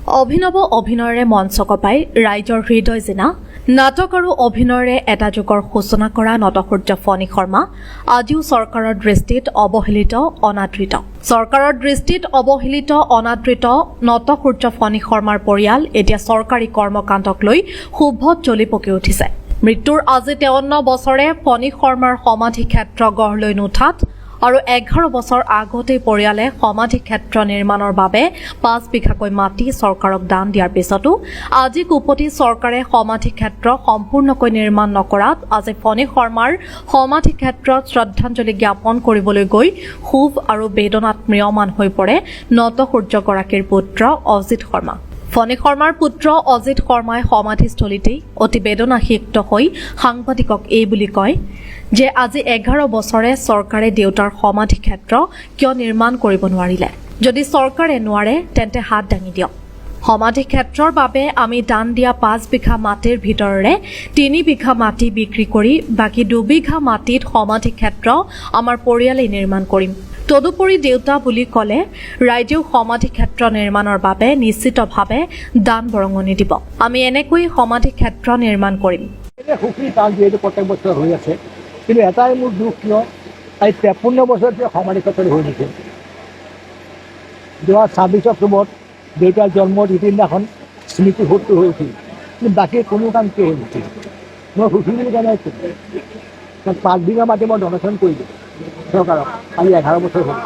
অভিনৱ অভিনয়েৰে মঞ্চ কঁপাই ৰাইজৰ হৃদয় জিনা নাটক আৰু অভিনয়েৰে এটা যুগৰ সূচনা কৰা নটসূৰ্য ফণী শৰ্মা আজিও চৰকাৰৰ দৃষ্টিত অৱহেলিত, অনাদৃত। চৰকাৰৰ দৃষ্টিত অৱহেলিত, অনাদৃত নটসূৰ্য ফণী শৰ্মাৰ পৰিয়াল এতিয়া চৰকাৰী কৰ্মকাণ্ডক লৈ ক্ষোভত জ্বলি পকি উঠিছে। মৃত্যুৰ আজি 53 বছৰে ফণী শৰ্মাৰ সমাধি ক্ষেত্ৰ গঢ় লৈ নুঠাত আৰু 11 বছৰ আগতেই পৰিয়ালে সমাধি ক্ষেত্ৰ নিৰ্মাণৰ বাবে 5 বিঘাকৈ মাটি চৰকাৰক দান দিয়াৰ পিছতো আজিকোপতি চৰকাৰে সমাধি ক্ষেত্ৰ সম্পূৰ্ণকৈ নিৰ্মাণ নকৰাত আজি ফণী শৰ্মাৰ সমাধি ক্ষেত্ৰত শ্ৰদ্ধাঞ্জলি জ্ঞাপন কৰিবলৈ গৈ ক্ষোভ আৰু বেদনাত ম্ৰিয়মান হৈ পৰে নটসূৰ্যগৰাকীৰ পুত্ৰ অজিত শৰ্মা। ফণী শৰ্মাৰ পুত্ৰ অজিত শৰ্মাই সমাধিস্থলীতেই অতি বেদনাসিক্ত হৈ সাংবাদিকক এই বুলি কয় যে আজি 11 বছৰে চৰকাৰে দেউতাৰ সমাধি ক্ষেত্ৰ কিয় নিৰ্মাণ কৰিব নোৱাৰিলে? যদি চৰকাৰে নোৱাৰে, তেন্তে হাত দাঙি দিয়ক। সমাধি ক্ষেত্ৰৰ বাবে আমি দান দিয়া 5 বিঘা মাটিৰ ভিতৰৰে 3 বিঘা মাটি বিক্ৰী কৰি বাকী 2 বিঘা মাটিত সমাধি ক্ষেত্ৰ আমাৰ পৰিয়ালেই নিৰ্মাণ কৰিম। তদুপৰি দেউতা বুলি ক'লে ৰাইজেও সমাধি ক্ষেত্ৰ নিৰ্মাণৰ বাবে নিশ্চিতভাৱে দান বৰঙণি দিব। আমি এনেকৈ সমাধি ক্ষেত্ৰ নিৰ্মাণ কৰিম। এনে সুখী, কাৰণ যিহেতু প্ৰত্যেক বছৰ হৈ আছে। কিন্তু এটাই মোৰ দুখ, কিয় আজি 53 বছৰ কিয় সমাধি ক্ষেত্ৰত হৈ গৈছে? যোৱা 26 অক্টোবৰত দেউতাৰ জন্মৰ দিনাখন স্মৃতি সৌধটো হৈ উঠিল, কিন্তু বাকী কোনো কাম কিয় হৈ নুঠিল? মই সুখী বুলি কেনেকৈ ক'ম? কাৰণ 5 বিঘা মাটি মই ডনেশ্যন কৰিলোঁ চৰকাৰক, আজি 11 বছৰ হ'ল।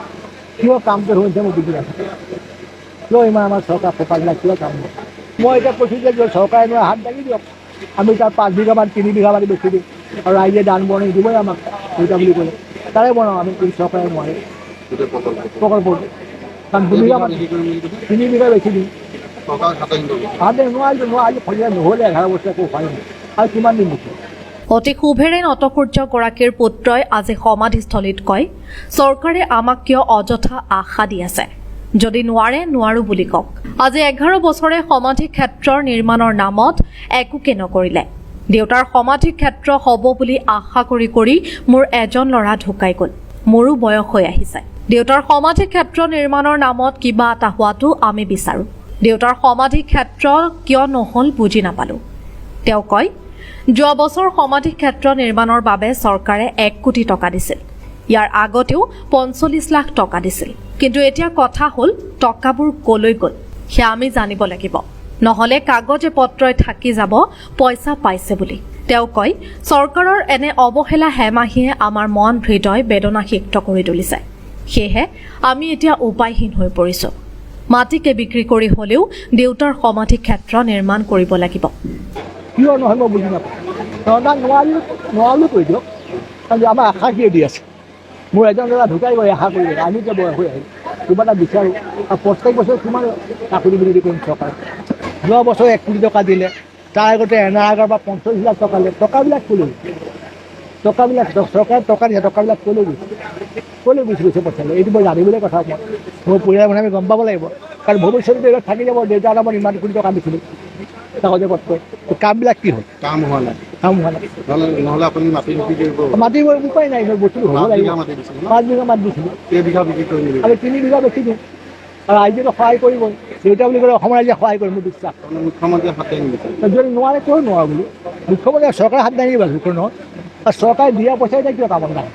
কিয় কামটো হৈছে মই বুজি নাপাওঁ। কিয় ইমান আমাৰ চৰকাৰ ফকাবিলাক কিয় কাম নহয়? মই এতিয়া কৈছোঁ যে যদি চৰকাৰে নোৱাৰে, হাত দাঙি দিয়ক। আমি তাৰ 5 বিঘা মাটি, 3 বিঘা মাটি বেচি দিম আৰু ৰাইজে দান বৰঙণি দিবই আমাক দেউতা বুলি ক'লে। তাৰে বনাওঁ আমি, কিন্তু চৰকাৰে নোৱাৰে প্ৰকল্প। কাৰণ 2 বিঘা মাটি, 3 বিঘা বেচি দিম। হাত নোৱাৰিলোঁ, নোৱাৰিলোঁ, ফলিয়া নহ'লে। 11 বছৰ একো হোৱাই নাই আৰু কিমান দিন দিছে? অতি ক্ষোভেৰে নটসূৰ্যগৰাকীৰ পুত্ৰই আজি সমাধিস্থলীত কয়, চৰকাৰে আমাক কিয় অযথা আশা দি আছে? যদি নোৱাৰে, নোৱাৰো বুলি কওক। আজি 11 বছৰে সমাধি ক্ষেত্ৰৰ নিৰ্মাণৰ নামত একোকে নকৰিলে। দেউতাৰ সমাধি ক্ষেত্ৰ হ'ব বুলি আশা কৰি কৰি মোৰ এজন ল'ৰা ঢুকাই গ'ল। মোৰো বয়স হৈ আহিছে। দেউতাৰ সমাধি ক্ষেত্ৰ নিৰ্মাণৰ নামত কিবা এটা হোৱাটো আমি বিচাৰোঁ। দেউতাৰ সমাধি ক্ষেত্ৰ কিয় নহ'ল বুজি নাপালোঁ। তেওঁ কয়, যোৱা বছৰ সমাধি ক্ষেত্ৰ নিৰ্মাণৰ বাবে চৰকাৰে 1 কোটি টকা দিছিল। ইয়াৰ আগতেও 45 লাখ টকা দিছিল। কিন্তু এতিয়া কথা হ'ল, টকাবোৰ কলৈ গ'ল সেয়া আমি জানিব লাগিব। নহ'লে কাগজে পত্ৰই থাকি যাব পইচা পাইছে বুলি। তেওঁ কয়, চৰকাৰৰ এনে অৱহেলা হেমাহিয়ে আমাৰ মন হৃদয় বেদনাসিক্ত কৰি তুলিছে। সেয়েহে আমি এতিয়া উপায়হীন হৈ পৰিছোঁ। মাটিকে বিক্ৰী কৰি হ'লেও দেউতাৰ সমাধি ক্ষেত্ৰ নিৰ্মাণ কৰিব লাগিব। কিয় নহয় মই বুজি নাপাওঁ। নহ'লে নোৱাৰিলোঁ, নোৱাৰিলোঁ কৰি দিয়ক। কাৰণ আমাৰ আশা কিয় দি আছে? মোৰ এজন ল'ৰা ঢুকাই গ'ল আশা কৰি। আমি এতিয়া বয়স হৈ আহিল, কিবা এটা বিচাৰোঁ। আৰু প্ৰত্যেক বছৰে কিমান কাকুতি মিনতি কৰিম চৰকাৰে? যোৱা বছৰ 1 কোটি টকা দিলে, তাৰ আগতে এনাৰ আগৰ পৰা 45 লাখ টকা দিলে। টকাবিলাক ক'লৈ গৈছে? টকাবিলাক, চৰকাৰে টকা দিছে, টকাবিলাক ক'লৈ গৈছে? ক'লৈ গুচি গৈছে পইচালৈ? এইটো মই জানিবলৈ কথা। মই মোৰ পৰিয়ালৰ মানুহে আমি গম পাব লাগিব। কাৰণ ভৱিষ্যতে এইবিলাক থাকি যাব, দেউতাৰ নামত ইমান কোটি টকা দিছিলোঁ কাগজে পত্ৰই। কামবিলাক কি হ'ল? কাম হোৱা নাই। কাম হোৱা নাই। নহ'লে আপুনি মাটি বিক্ৰী কৰিব? মাটি উপায় নাই, বস্তুটো হ'ব 5 লাগিব। বিঘা মাটি দিছিল ন? 5 বিঘা মাটি দিছিলোঁ। কেইবিঘা বিক্ৰী কৰি নিদিব? আমি 3 বিঘা বেচি দিওঁ আৰু ৰাইজেতো সহায় কৰিব। দেউতা বুলি ক'লে অসমৰ ৰাইজে সহায় কৰিব, মোৰ বিশ্বাস। মানে মুখ্যমন্ত্ৰীয়ে হাত দাঙি দিছে? যদি নোৱাৰে, কিয় নোৱাৰো বুলি মুখ্যমন্ত্ৰী, চৰকাৰে হাত দাঙি দিব নহয়। আৰু চৰকাৰে দিয়া পইচা এতিয়া কিয় কামত নাহে?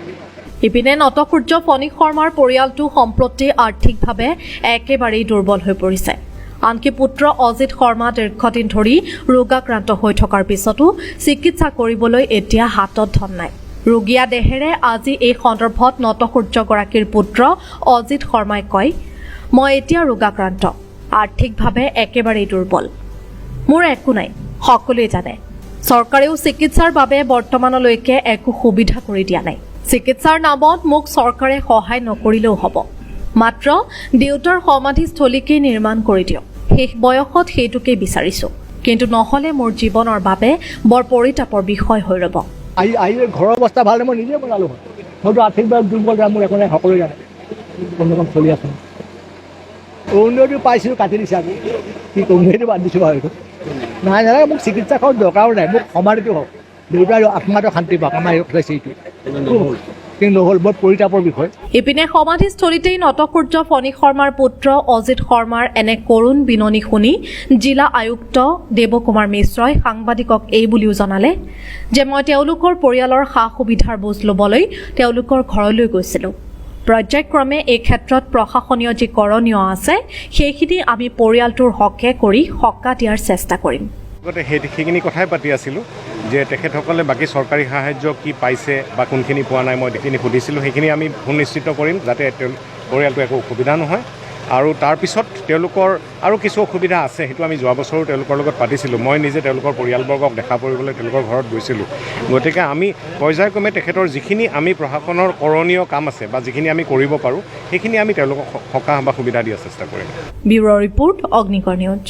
ইপিনে নটসূৰ্য ফণী শৰ্মাৰ পৰিয়ালটো সম্প্ৰতি আৰ্থিকভাৱে একেবাৰেই দুৰ্বল হৈ পৰিছে। আনকি পুত্ৰ অজিত শৰ্মা দীৰ্ঘদিন ধৰি ৰোগাক্ৰান্ত হৈ থকাৰ পিছতো চিকিৎসা কৰিবলৈ এতিয়া হাতত ধন নাই। ৰুগীয়া দেহেৰে আজি এই সন্দৰ্ভত নটসূৰ্যগৰাকীৰ পুত্ৰ অজিত শৰ্মাই কয়, মই এতিয়া ৰোগাক্ৰান্ত, আৰ্থিকভাৱে একেবাৰেই দুৰ্বল। মোৰ একো নাই, সকলোৱে জানে। চৰকাৰেও চিকিৎসাৰ বাবে বৰ্তমানলৈকে একো সুবিধা কৰি দিয়া নাই। চিকিৎসাৰ নামত মোক চৰকাৰে সহায় নকৰিলেও হ'ব, মাত্ৰ দেউতাৰ সমাধিস্থলীকেই নিৰ্মাণ কৰি দিয়ক। শেষ বয়সত সেইটোকেই বিচাৰিছোঁ। কিন্তু নহ'লে মোৰ জীৱনৰ বাবে বৰ পৰিতাপৰ বিষয় হৈ ৰ'ব। আহি আহি ঘৰৰ অৱস্থা ভাল, মই নিজে বনালোঁ হয়। মইতো আৰ্থিকভাৱে দুৰ্বল, মোৰ একো নাই, সকলোৱে জানে। কোনো ৰকম চলি আছোঁ। অৰুণোদয়টো পাইছিলোঁ, কাটি দিছে আকৌ। কি কৰিম, সেইটো বাদ দিছোঁ বাৰু। এইটো নাই, নালাগে মোক চিকিৎসা খৰচ দৰকাৰো নাই। মোক সমাধিটো হওক, দেউতাৰ আত্মাটো শান্তি পাওক, আমাৰ এই কথা সেইটো। নহ'ল। কিন্তু নহ'ল, বৰ পৰিতাপৰ বিষয়। ইপিনে সমাধিস্থলীতেই নটসূৰ্য ফণী শৰ্মাৰ পুত্ৰ অজিত শৰ্মাৰ এনে কৰুণ বিননি শুনি জিলা আয়ুক্ত দেৱকুমাৰ মিশ্ৰই সাংবাদিকক এই বুলিও জনালে যে মই তেওঁলোকৰ পৰিয়ালৰ সা সুবিধাৰ বুজ ল'বলৈ তেওঁলোকৰ ঘৰলৈ গৈছিলোঁ। পৰ্যায়ক্ৰমে এই ক্ষেত্ৰত প্ৰশাসনীয় যি কৰণীয় আছে, সেইখিনি আমি পৰিয়ালটোৰ হকে কৰি সকাহ দিয়াৰ চেষ্টা কৰিম। লগতে সেইখিনি কথাই পাতি আছিলোঁ যে তেখেতসকলে বাকী চৰকাৰী সাহাৰ্য কি পাইছে বা কোনখিনি পোৱা নাই, মই সেইখিনি সুধিছিলোঁ। সেইখিনি আমি সুনিশ্চিত কৰিম যাতে তেওঁ পৰিয়ালটো একো অসুবিধা নহয়। আৰু তাৰপিছত তেওঁলোকৰ আৰু কিছু অসুবিধা আছে, সেইটো আমি যোৱা বছৰো তেওঁলোকৰ লগত পাতিছিলোঁ। মই নিজে তেওঁলোকৰ পৰিয়ালবৰ্গক দেখা কৰিবলৈ তেওঁলোকৰ ঘৰত গৈছিলোঁ। গতিকে আমি পৰ্যায়ক্ৰমে তেখেতৰ যিখিনি আমি প্ৰশাসনৰ কৰণীয় কাম আছে বা যিখিনি আমি কৰিব পাৰোঁ, সেইখিনি আমি তেওঁলোকক সকাহ বা সুবিধা দিয়াৰ চেষ্টা কৰিম। Bureau report, Agnigarh news.